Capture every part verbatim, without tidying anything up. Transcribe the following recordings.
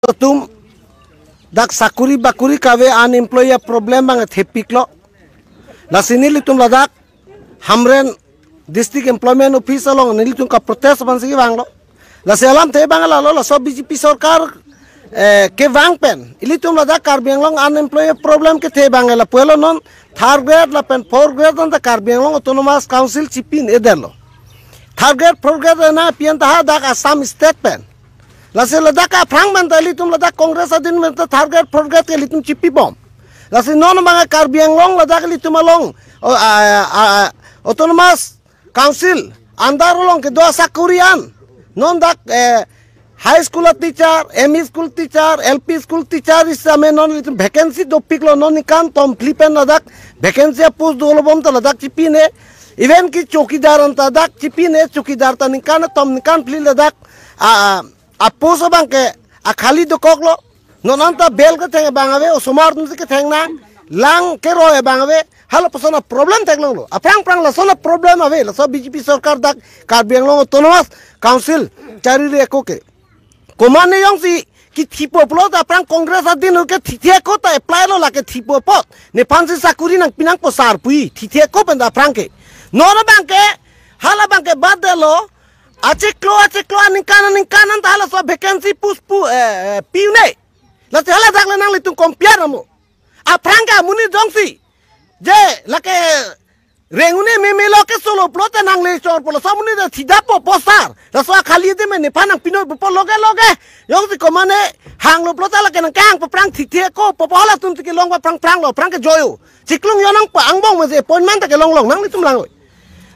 atum dak sakuri bakuri kave unemployee problem abang thepiklo. Lasi nelitum ladak Hamren District Employment Office along nelitum kaprotest abang si vanglo. Lasi alamthe abang lalo, laso B J P sorkar, eh, kevang pen ilitum ladak Karbi Anglong unemployee problem kethe abang lapu elo non third grade lapen fourth grade anta Karbi Anglong Autonomous Council chipi-un-edetlo. Third grade, fourth grade na pi-un ta hadak Assam State pen. Lasi ladak aphrang pen ta ilitum ladak Congress adin pen ta third grade, fourth grade ke ilitum chipibom. Lasi non abang Karbi Anglong ladak ilitum along, o, a, a, a, Autonomous Council under along kedo asakuri an. Non dak, eh, high school a teacher, M E school teacher, L P school teacher isi ame non ilitum vacancy dopiklo, non ningkan tom phli pen ladak vacancy a post dolobom ta ladak chipi-un-e. Even ke chowkidar anta dak chipi-un-e, chowkidar ta ningkan tom ningkan phli ladak a, a, a post abang ke akhali dokoklo. Non anta bel ketheng abang ave, osomar atum si ketheng nang, lang keroi abang ave, halapuson a problem theklonglo. Aphrang phrang lason a problem ave, laso B J P sorkar dak Karbi Anglong Autonomous Council chariri ako ke. Komane jongsi kethipo pulote aphrang Congress adin ke thithe ako ta apply lo, lake thipo apot. Nephan si sakuri nangpi nangpo sar pu-i, thithe ako pen ta aphrang ke. Non abang ke, hala abang ke bad-etlo, achiklo, achiklo, aningkan, aningkan anta halaso vacancy post pu, eh, eh, pi-un-e. Lasi haladak le nanglitum compare amo. Aphrang ke amonit jongsi, je, lake reng un-e meme lo ke solo pulote nangle chor pulo, laso amonit ta thidap po posar. Laso akhali de me nephan nangpi-un-e pupo loge loge. Jongsi komane hanglo pulote lake nangkehang aphrang thithe ako pupo, halatum ti kelong aphrang phranglo, aphrang ke joyo. Chiklung jo nangpo, angbong masi appointment ta kelonglong, nanglitum lang-oi.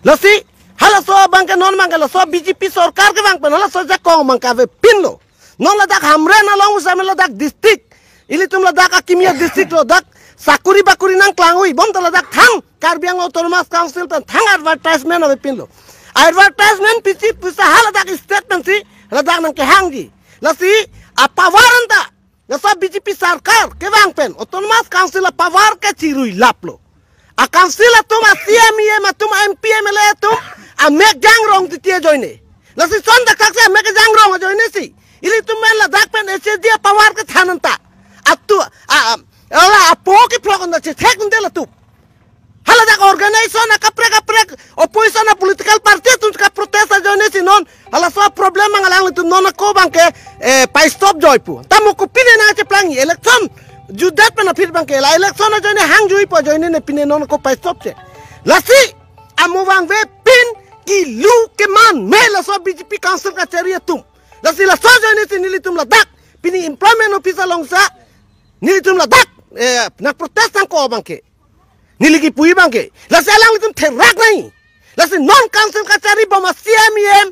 Lasi halaso abang ke non abang ke laso B J P sorkar kevang pen halaso ajakong abang ke avepinlo. Non ladak Hamren along usame ladak district, ilitum ladak akimi a-district lo, dak sakuri bakuri nangklang-ui bom ta ladak thang Karbi Anglong Autonomous Council pen thang advertisement avepinlo. Advertisement pichi pusa haladak state pensi ladak nangkehangji. Lasi a-power anta laso B J P sorkar kevang pen Autonomous Council a-power ke chiruilaplo. A-council atum, a-C E M, E M atum, a-M P, M L A atum amek jangrong titi ajoine. Lasi son dak thaksi amek jangrong ajoine si ilitum men ladak pen H A D a-power kethan anta, atu, a, a, ala apo kephlok anta chethek un-e latum. Haladak organization akaprek kaprek, opposition a-political party atum kaprotest ajoine si non halaso problem abang alanglitum non ako abang ke, eh, pa-stop joi pu. Tamo kopine nangcheplang, election jutdet pen aphi abang ke, la election ajoine hangjuipo, ajoine ne pine non ako pa-stop che. Lasi amo vangvepin kilu keman me laso B J P council kachari atum. Lasi laso ajoine si nelitum ladak pini employment office along sa nelitum ladak, eh, nangprotest nangkok abang ke. Neli kipu-i abang ke, lasi alanglitum therak nai. Lasi non council kachari bom a-C E M, E M,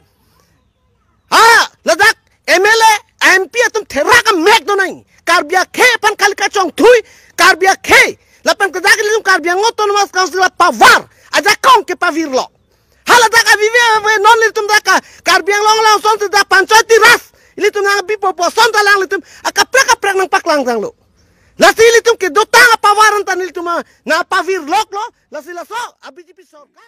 ha, ladak M L A, M P atum therak amek do nai. Karbi akhei aphan kali kachongthui, Karbi akhei. Lapen ladak ilitum Karbi Anglong Autonomous Council a-power ajakong kepavirlo. Haladak avive ave non ilitum dak Karbi Anglong along asonsi dak Panchayati Raj ilitum nangbipo pu ason ta alanglitum akaprek kaprek nangpaklang tanglo. Lasi ilitum kedotang a-power anta nelitum nangpavirloklo. Lasi laso a-B J P sorkar